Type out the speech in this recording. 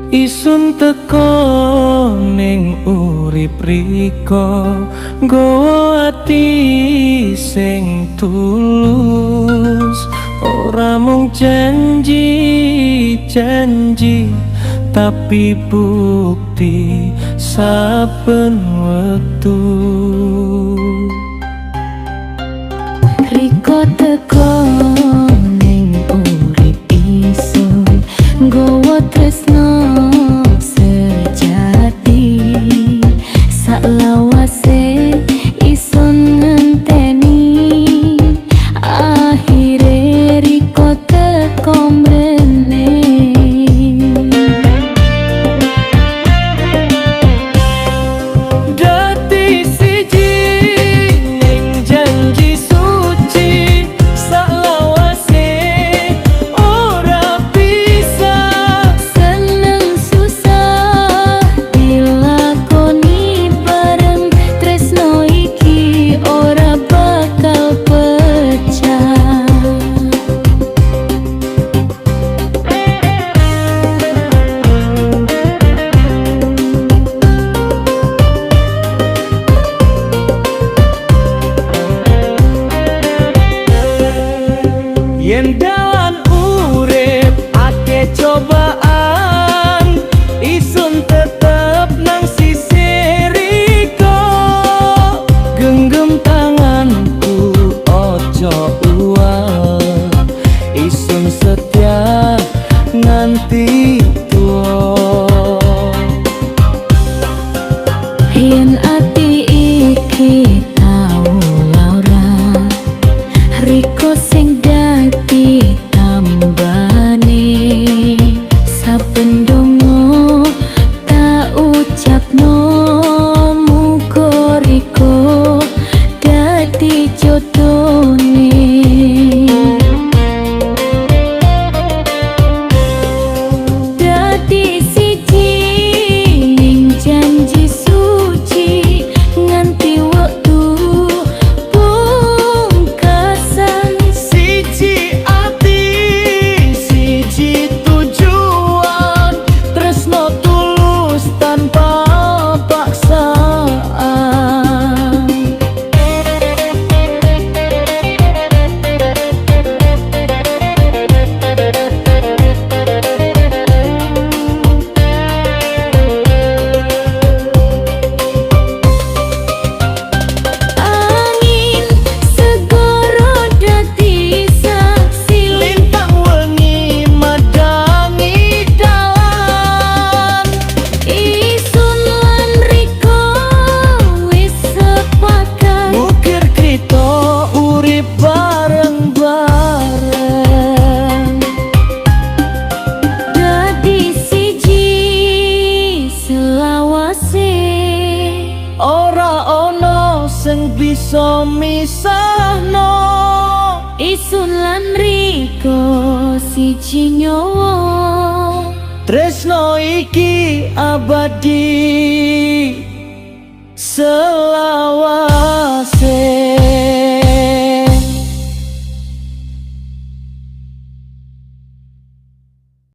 Isun teko ning urip riko, nggawa ati sing tulus. Ora mung janji janji, tapi bukti saben wektu. Riko teko ning urip isun, nggawa tresno sejati. Saklawase isun ngenteni, akhire riko teko mrene. Dadi siji ning janji suci, saklawase ora pisah. Seneng susah dilakoni bareng, tresno iki ora bakal pecah. Yen dalan urip akeh cobaan, isun tetep nang sisi riko. Genggam tanganku, ojo uwal, isun setia nganti tuwa. Yen ati iki tau lara, riko sing dadi tambane. Saben donga tak ucapno, muga riko dadi jodone. Dadi siji ning janji suci, nganti wektu pungkasan. Siji ati, siji tujuan, tresno tulus tanpa paksaan. Angin segoro dadi saksi, Lintang wengi madangi dalan. Isun lan riko wis sepakat, Ngukir crito urip bareng-bareng. Dadi siji selawase. Ora ono sing bisa misahno. Isun lan riko siji nyowo, Tresno iki abadi selawase.